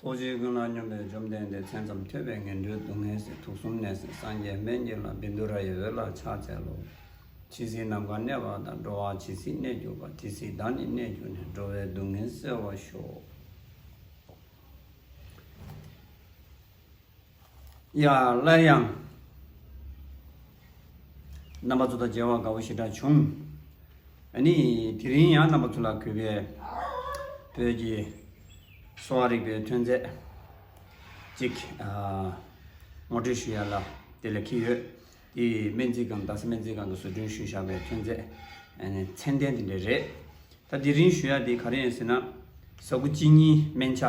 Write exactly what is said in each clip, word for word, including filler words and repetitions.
ཐུགས་རྗེ་ཀུན་ལ་སྙོམས་པའི་བཅོམ་ལྡན་འདས། མཚན་ཙམ་ཐོས་པས་ངན་འགྲོའི་སྡུག་བསྔལ་སེལ། དུག་གསུམ་ནད་སེལ་སངས་རྒྱས་སྨན་གྱི་བླ། བཻ་ཌཱུརྱ་ཡི་འོད་ལ་ཕྱག་འཚལ་ལོ། ཇི་སྲིད་ནམ་མཁའ་གནས་པ་དང་། འགྲོ་བ་ཇི་སྲིད་གནས་གྱུར་པ། དེ་སྲིད་བདག་ནི་གནས་གྱུར་ནས། འགྲོ་བའི་སྡུག་བསྔལ་སེལ་བར་ཤོག། ཡ། སླར་ཡང་རྣམ་པ་ཚོ་དང་མཇལ་བར་དགའ་བོ་ཞེ་དྲག་བྱུང་། ཨ་ནི་དེ་རིང་ཡང་རྣམ་པ་ཚོ་ལ་གུས་པས་བོད་ཀྱི་གསོ་བ་རིག་པའི་ཐོན་རྫས་ཅིག་ཨ་ངོ་སྤྲོད་ཞུ་ཡ་ལ་དེ་ལ་འཁྱེར་ཡོད། དེ་སྨན་རྩིས་ཁང་། རྡ་ས་སྨན་རྩིས་ཁང་གིས་བཟོ་སྐྲུན་ཞུས་བཞག་པའི་ཐོན་རྫས། ཨ་ནི་ཚད་ལྡན་དེ་འདྲ་རེད། ད་དེ་རིང་ཞུ་ཡ་དེ་ག་རེ་ཡིན་ཟེར་ན། ཟ་ཁུ་གཅིན་སྙི་སྨན་ཆ།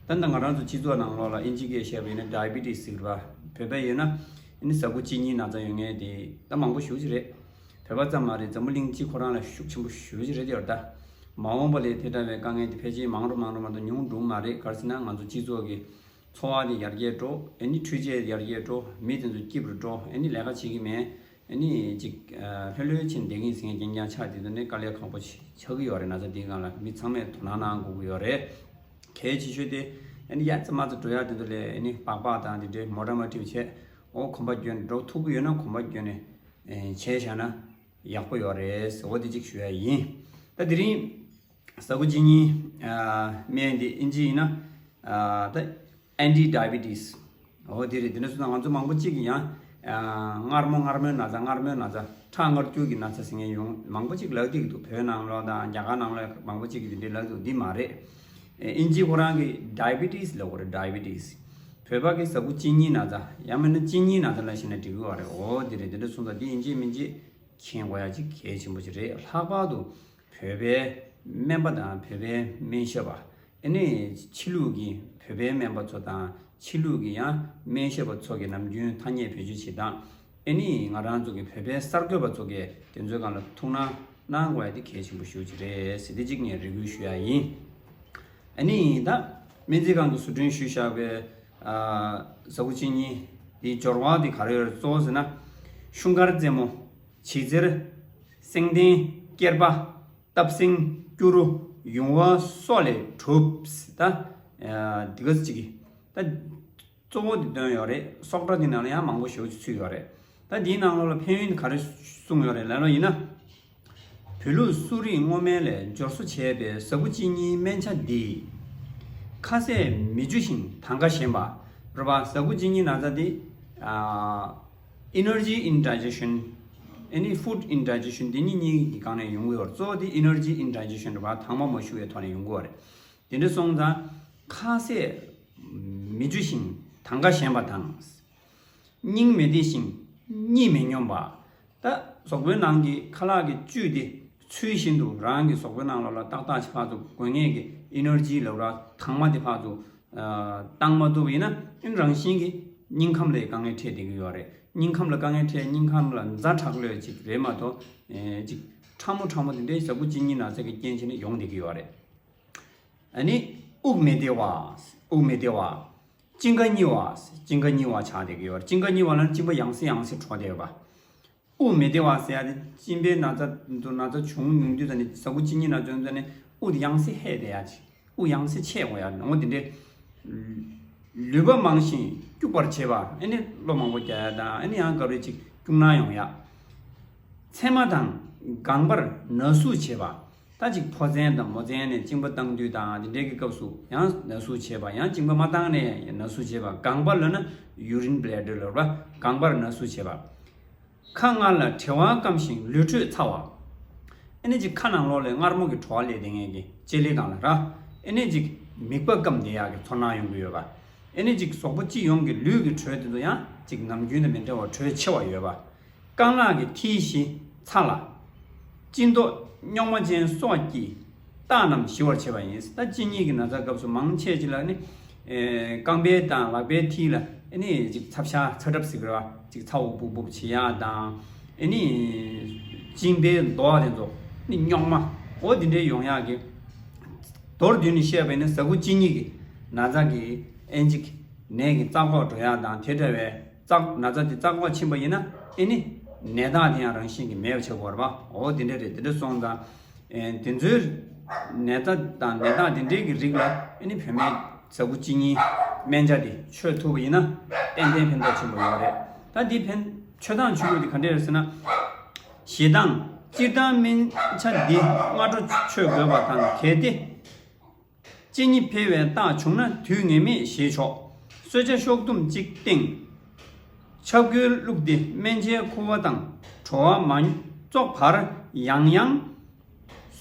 ད་ལྟ་ང་རང་ཚོ་སྤྱི་ཚོགས་ནང་ལོགས་ལ་ཨིན་ཇི་སྐད་བཤད་པ་ཡིན་ན་ཌའི་བི་ཊི་སི་ཟེར་བ། བོད་པ་ཡིན་ན་ཨ་ནི་ཟ་ཁུ་གཅིན་སྙིའི་ན་ཚ་ཡོད་མཁན་དེ་ད་མང་པོ་ཞེ་པོ་ཅིག་རེད། བོད་པ་ཙམ་མ་རེད། འཛམ་བུ་གླིང་སྤྱི་ཁོ་རང་ལ་ཤུགས་ཆེན་པོ་ཞེ་པོ་ཅིག་རེད་དེ་ཡོད་ད། མ་འོངས་པ་ལ་དེ་འདྲ་བའི་དཀའ་ངལ་དེ་ཕལ་ཆེར་མང་རུ་མང་རུ་མ་གཏོགས་ཉུང་འགྲོ་གི་མ་རེད། ག་རེ་ཟེར་ན་ང་ཚོ་སྤྱི་ཚོགས་ཀྱི་འཚོ་བ་དེ་ཡར་རྒྱས་འགྲོ། ཨ་ནི་འཕྲུལ་ཆས་ཡར་རྒྱས་འགྲོ། མི་དེ་ཚོ་སྐྱིད་པོ་འགྲོ། ཨ་ནི་ལས་ཀ་བྱེད་ཀྱི་མེད། ཨ་ནི་ཅིག་ཨ་ལྷོད་ལྷོད་ཕྱིན་བསྡད་མཁན་ཟེར་མཁན་རྐྱང་རྐྱང་ཆགས། དེ་ཚོ་ནི་དཀའ་ལས་ཁག་པོ་ཆགས་ཀྱི་ཡོད་རེད། ན་ཚ་འདིའི་སྒང་ལ་མི་ཚང་མས་དོ་སྣང་གནང་དགོས་ཀྱི་ཡོད་རེད། གལ་ཆེ་ཤོས་དེ་ཨ་ནི་ཡ་ཙི་མ་ཙི་འགྲོ་ཡ་དེ་ཚོ་ལ་ཨ་ནི་སྦག་སྦག་དང་དེ་འདྲའི་མོ་ཊ་མ་ཁྲིད་བྱས། འོ་གོམ་པ་བརྒྱབ་ནས་འགྲོ་ཐུབ་ཀྱི་ཡོད་ན་གོམ་པ་བརྒྱབ་ནས་ཨེ་བྱས་བཞག་ན་ཡག་པོ་ཡོད་རེད་ཟེར། འོ་དེ་གཅིག་ཞུ་ཡ་ཡིན། ད་དེ་རིང་ཟ་ཁུ་གཅིན་སྙི་ཨ་སྨན་འདི་ཨིན་ཇི་ཡིན་ན་ཨ་ད་ཨན་ཊི་ཌའི་བི་ཊི་སི། འོ་དེ་རེད། དེ་འདྲ་སོང་ཙང་ང་ཚོ་མང་པོ་གཅིག་གིས་ཡང་ཨ་མངར་མོ་མངར་མོའི་ན་ཚ། མངར་མོའི་ན་ཚ། ཁྲག་མངར་སྐྱུར་གྱི་ན་ཚ་ཟེར་མཁན་ཡང་མང་པོ་གཅིག་ལབ་བསྡད་ཀྱི་འདུག། བོད་ནང་ལོགས་དང་རྒྱ་གར་ནང་ལོགས་མང་པོ་གཅིག་གིས་དེ་འདྲའི་ལབ་འདུག། འདི་མ་རེད། ཨིན་ཇི་ཁོ་རང་གིས་ཌའི་བི་ཊི་སི་ལབ་ཀྱི་རེད། ཌའི་བི་ཊི་སི། བོད་པ་གིས་ཟ་ཁུ་གཅིན་སྙིའི་ན་ཚ། ཡང་མིན་ན་གཅིན་སྙིའི་ན་ཚ་ལབ་ཤེས་ན་འགྲིག་གི་ཡོད་རེད། འོ་དེ་རེད། དེ་འདྲ་སོང་ཙང་འདི་ཨིན་ཇི་མིན་ཇི་མཁྱེན་དགོས་ཡ་གཅིག་གལ་ཆེན་པོ་ཅིག་རེད། ལྷག་པར་དུ་བོད་པའི་སྨན་པ་དང་བོད་པའི་སྨན་ཞབས་པ། ཨ་ནི་ཕྱི་ལུགས་ཀྱི་བོད་པའི་སྨན་པ་ཚོ་དང་ཕྱི་ལུགས་ཀྱི་ཡང་སྨན་ཞབས་པ་ཚོ་གིས་ནམ་རྒྱུན་ཐ་སྙད་བེད་སྤྱོད་བྱེད་སྟངས། ཨ་ནི་ང་རང་ཚོ་གི་བོད་པའི་གསར་འགོད་པ་ཚོ་གིས་དེ་ཚོའི་སྒང་ལ་ཐུགས་སྣང་གནང་དགོས་ཡ་དེ་གལ་ཆེན་པོ་ཞེ་པོ་ཅིག་རེད་ཟེར་དེ་གཅིག་ངས་རེ་སྐུལ་ཞུ་ཡ་ཡིན། ཨ་ནི་ད་སྨན་རྩིས་ཁང་གིས་བཟོ་སྐྲུན་ཞུས་བཞག་པའི་ཨ་ཟ་ཁུ་གཅིན་སྙི་དེའི་སྦྱོར་བ་དེ་ག་རེ་ཡོད་རེད། གཙོ་བོ་ཟེར་ན་ཤུན་དཀར་རྩེ་མོ། བྱི་ཙེར། སེང་ལྡེང་། སྐྱེར་པ། སྟབས་སེང་། སྐྱུ་རུ། ཡུང་བ་སོགས་ལས་གྲུབ། ད་ཨ་འདི་ག་ཅིག་གི་ད་གཙོ་བོ་འདི་བཏོན་ཡོད་རེད། སོག་སྒྲ་འདི་ནང་ལ་ཡང་མང་པོ་ཞེ་པོ་ཅིག་ཚུད་ཡོད་རེད། ད་འདིའི་ནང་ལོགས་ལ་ཕན་ཡོན་ག་རེ་གསུངས་ཡོད་རེད་ལབ་པ་ཡིན་ན། བོད་ལུགས་གསོ་རིག་སྔོ་སྨན་ལས་སྦྱོར་བཟོ་བྱས་པའི་ཟ་ཁུ་གཅིན་སྙིའི་སྨན་ཆ་འདིས། ཁ་ཟས་མི་འཇུ་ཞིང་དང་ག་ཞན་པ། རེད་པ། ཟ་ཁུ་གཅིན་སྙི་ན་ཚ་འདི་ཨ་Energy Indigestion། ཨ་ནི་Food Indigestion། འདི་གཉིས་གཉིས་ཀྱི་སྒང་ནས་ཡོང་གི་ཡོད་རེད། གཙོ་བོ་འདི་Energy Indigestion རེད་པ། དྭངས་མ་མ་ཞུ་བའི་ཐོག་ནས་ཡོང་གི་ཡོད་རེད། དེ་འདྲ་སོང་ཙང་ཁ་ཟས་མི་འཇུ་ཞིང་དང་ག་ཞན་པ་དང་། སྙིང་མི་བདེ་ཞིང་གཉིད་མི་སྙོམས་པ། ད་གཟུགས་པོའི་ནང་གི་ཁ་ལག་གི་བཅུད་དེ་ཚུལ་བཞིན་དུ་རང་གི་གཟུགས་པོའི་ནང་ལོགས་ལ་ཏག་ཏག་ཅིག་ཕར་ཚུར་དགོས་ངེས་ཀྱི་Energy ལབ་ར་དྭངས་མ་དེ་ཕར་ཚུར་ཨ་བཏང་མ་ཐུབ་པ་ཡིན་ན། ཨ་ནི་རང་བཞིན་གྱིས་སྙིང་ཁམས་ལ་དཀའ་ངལ་འཕྲད་བསྡད་ཀྱི་ཡོད་རེད། སྙིང་ཁམས་ལ་དཀའ་ངལ་འཕྲད། སྙིང་ཁམས་ལ་ཛ་དྲག་ལོས་ཅིག་རེད་མ་གཏོགས་ཨེ་ཅིག་ཕྲ་མོ་ཕྲ་མོ་དེ་འདྲའི་ཟ་ཁུ་གཅིན་སྙི་ན་ཚ་གི་རྐྱེན་བྱས་ནས་ཡོང་བསྡད་ཀྱི་ཡོད་རེད། ཨ་ནི་དབུགས་མི་བདེ་བ། དབུགས་མི་བདེ་བ། གཅིན་ཁ་སྙི་བ། གཅིན་ཁ་སྙི་བ་ཆགས་བསྡད་ཀྱི་ཡོད་རེད། གཅིན་ཁ་སྙི་བ་ལ་ནི་གཅིན་པ་ཡང་སེ་ཡང་སེ་བྲོ་བསྡད་ཡོད་པ། དབུགས་མི་བདེ་བ་ཟེར་ཡ་དེ་གཅིན་པའི་ན་ཚ་དུ་ན་ཚ་བྱུང་ཡོང་དུས་ཙ་ནས། ཟ་ཁུ་གཅིན་སྙི་ན་ཚ་ཡོང་ཙ་ནས་དབུགས་དེ་ཡང་སེ་ཧད་བསྡད་ཡ་ཅིག། དབུགས་ཡང་སེ་ཆད་འོང་ཡ། འོ་དེ་འདྲའི་ལུད་པ་མང་ཞིང་སྐྱུག་པར་བྱེད་པ། ཨ་ནི་གློ་མང་པོ་རྒྱག་ཡ་དང་། ཨ་ནི་ཡང་སྐབས་རེ་ཅིག་སྐྱུག་ན་ཡོང་ཡ། མཚན་མ་དང་ལྒང་པར་ན་ཟུག་བྱེད་པ། ད་ཅིག་ཕོ་མཚན་དང་མོ་མཚན་ནས་གཅིན་པ་བཏང་དུས་དང་དེ་འདྲའི་གི་སྐབས་སུ་ཡང་ན་ཟུག་བྱེད་པ། ཡང་གཅིན་པ་མ་བཏང་ནས་ན་ཟུག་བྱེད་པ། ལྒང་པ་ལབ་ན་Urine Bladder ལབ་ར། ལྒང་པར་ན་ཟུག་བྱེད་པ། ཁ་མངལ་ལ་གྲེ་བ་སྐམ་ཞིང་ལུས་དྲོད་ཚ་བ། ཨ་ནི་ཅིག་ཁ་ནང་ལོགས་ལ་མངར་མོ་གི་བྲོ་བ་སླེབས་བསྡད་མཁན་གྱི་ལྕེ་ལེ་སྒང་ལ་ར། ཨ་ནི་ཅིག་མིད་པ་སྐམ་བསྡད་ཡག་གི་ཚོར་སྣང་ཡོང་གི་ཡོད་པ། ཨ་ནི་ཅིག་གཟུགས་པོ་སྤྱི་ཡོངས་ཀྱི་ལུས་ཀྱི་དྲོད་དེ་ཚོ་ཡང་ཅིག་ནམ་རྒྱུན་དང་མི་འདྲ་བར་དྲོད་ཆེ་བ་ཡོད་པ། རྐང་ལག་གི་མཐིལ་བཞི་ཚ་ལ། གཅིན་ཏོག་རྙོག་མ་ཅན་སོགས་ཀྱི་རྟགས་རྣམས་ཞི་བར་བྱེད་པ་ཡིན། ད་གཅིན་སྙི་གི་ན་ཚ་སྐབས་སུ་མང་ཆེ་ཅིག་ལ་ནི་ཨེ་རྐང་པའི་དང་ལག་པའི་མཐིལ་ལ་ཨ་ནི་ཅིག་ཚ་ཤ་ཚ་གྲབས་ཟེར་གི་རེད་པ། ཅིག་ཚ་བོ་སྦུབ་སྦུབ་བྱེད་ཡ་དང་། ཨ་ནི་གཅིན་པའི་རྡོག་དེ་ཚོ་ནི་རྙོག་མ། འོ་དེ་འདྲའི་ཡོང་ཡག་གི། མདོར་བསྡུས་ནས་བཤད་པ་ཡིན་ན་ཟ་ཁུ་གཅིན་སྙི་གི་ན་ཚ་གི་ཨེ་ཅིག་ནད་ཀྱི་རྩ་འགོག་འགྲོ་ཡག་དང་དེ་འདྲ་བའི་རྩ་ན་ཚ་དེ་རྩ་འགོག་ཕྱིན་པ་ཡིན་ན་ཨེ་ནི་ནད་རྟགས་དེ་ཡང་རང་བཞིན་གྱིས་མེད་པ་བྱེད་དགོས་རེད་པ། འོ་དེ་འདྲ་རེད། དེ་འདྲ་སོང་ཙང་ཨེ་དེ་ཚོའི་ནད་རྟགས་དང་ནད་རྟགས་དེ་འདྲའི་གི་རིགས་ལ་ཨེ་ནི་བོད་སྨན་ ཟ་ཁུ་གཅིན་སྙི་སྨན་ཆ་དེ་མཆོད་ཐུབ་པ་ཡིན་ན་ཏན་ཏན་ཕན་ཐོགས་ཆེན་པོ་ཡོད་རེད། ད་འདི་ཕན་མཆོད་སྟངས་མཆོད་ལུགས་དེ་ག་འདྲས་རེད་ཟེར་ན། ཞེ་སྡང་། སྤྱིར་བཏང་སྨན་ཆ་འདི་སྔ་དྲོ་མཆོད་དགོས་པ་དང་། གལ་ཏེ་གཅིན་སྙི་འཕེལ་བའི་རྟགས་བྱུང་ན་དུས་ངེས་མེད་བཞེས་ཆོག་གསོལ་ཇ་གཤོག་ཟླུམ་གཅིག་སྟེང་། ཆབ་ཁུ་བླུགས་ཏེ་སྨན་ཆའི་ཁུ་བ་དང་བྲོ་བ་མ་བཙོག་བར་ཡང་ཡང་།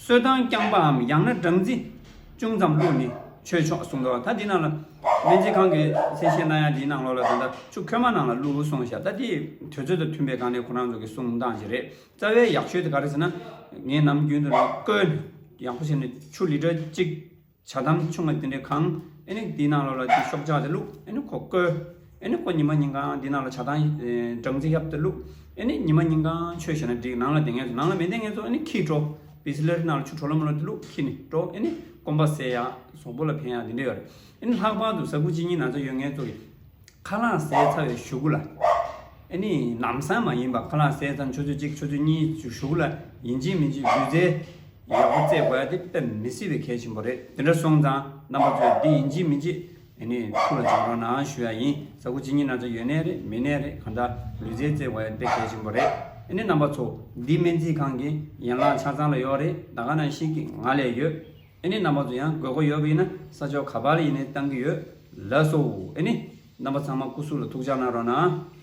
སོ་ཐང་རྐྱང་པའམ་ཡང་ན་སྦྲང་རྩི་ཅུང་ཙམ་བླུགས་ནས་མཆོད་ཆོག་གསུངས་འདུག་ད་འདི་ནང་ལ་སྨན་རྩིས་ཁང་གིས་གསལ་བཤད་གནང་ཡ་འདིའི་ནང་ལོགས་ལ་ད་ལྟ་ཆུ་ཁོལ་མ་ནང་ལ་བླུགས་གསུངས་ཤག་ད་འདི་དུས་ཚོད་དང་མཐུན་པའི་སྒང་ནས་ཁོ་རང་ཚོ་གི་གསུང་སྟངས་ཤིག་རེད། རྩ་བའི་ཡག་ཤོས་དེ་ག་རེ་ཟེར་ན། ངས་ནམ་རྒྱུན་དུ་ལ་བསྐོལ། ཡག་པོ་བྱས་ནས་ཆུ་ལི་ཊར་གཅིག་ཇ་དམ་ཆུང་བ་དེ་འདྲས་གང་། ཨེ་ནི་འདི་ནང་ལོགས་ལ་ཅིག་ཤོག་ཆག་དེ་བླུགས། ཨེ་ནི་ཁོ་བསྐོལ། ཨེ་ནི་ཁོ་ཉི་མ་ཉིན་གང་འདི་ནང་ལ་ཇ་དང་སྦྲང་རྩི་ཡབ་དེ་བླུགས། ཨེ་ནི་ཉི་མ་ཉིན་གང་མཆོད་བྱས་ན་འགྲིག་ནང་ལ་བསྡད་མཁན་ཚོ། ནང་ལ་མི་བསྡད་མཁན་ཚོ་ཨེ་ནི་ཁྱི་འགྲོ། བི་སི་ལེ་རི་ནང་ལ་ཆུ་དྲོ་ལམ་ལ་དེ་བླུགས་ཁྱི་ནི་འགྲོ། ཨེ་ནི་སྐོམ་པ་སེལ་ཡ། གཟུགས་པོ་ལ་ཕན་ཡ་དེ་འདྲས་ཡོད་རེད། ཨེ་ནི་ལྷག་པར་དུ་ཟ་ཁུ་གཅིན་སྙི་ན་ཚ་ཡོད་མཁན་ཚོ་གིས་ཁ་ལག་བཟས་ཚར་བའི་གཞུག་གུ་ལ། ཨེ་ནི་ལམ་སང་མ་ཡིན་པ་ཁ་ལག་བཟས་ཚར་ཆུ་ཚོད་གཅིག་ཆུ་ཚོད་གཉིས་གཞུག་གུ་ལ་ཡིན་གཅིག་མིན་གཅིག་ལུས་རྩལ་ཡག་པོ་རྩེད་དགོས་ཡ་དེ་དཔེ་མི་སྲིད་པའི་གལ་ཆེན་པོ་རེད། དེ་འདྲ་སོང་ཙང་རྣམ་པ་ཚོས་འདི་ཡིན་གཅིག་མིན་གཅིག་ཨེ་ནི་ཐུགས་ལ་བཅངས་རོགས་གནང་ཞུ་ཡ་ཡིན། ཟ་ཁུ་གཅིན་སྙི་ན་ཚ་ཡོད་ནའི་རེད་མེད་ནའི་རེད། གང་ལྟར་ལུས་རྩལ་རྩེད་དགོས་ཡ་དཔེ་གལ་ཆེན་པོ་རེད། ཨེ་ནི་རྣམ་པ་ཚོ་འདི་སྨན་རྩིས་ཁང་གི་ཡན་ལག་ཆ་ཚང་ལ་ཡོད་རེད། ད་ག་ནང་བཞིན་གྱི་ང་ལ་ཡོད། ཨེ་ནི་རྣམ་པ་ཚོ་ཡང་དགོས་མཁོ་ཡོད་པ་ཡིན་ན་ས་ཕྱོགས་ག་པར་ལ་ཡིན་ནའི་བཏང་གི་ཡོད། ལགས་སོ། ཨེ་ནི་རྣམ་པ་ཚང་མ་སྐུ་གཟུགས་ལ་ཐུགས་ཅག་གནང་རོགས་གནང་།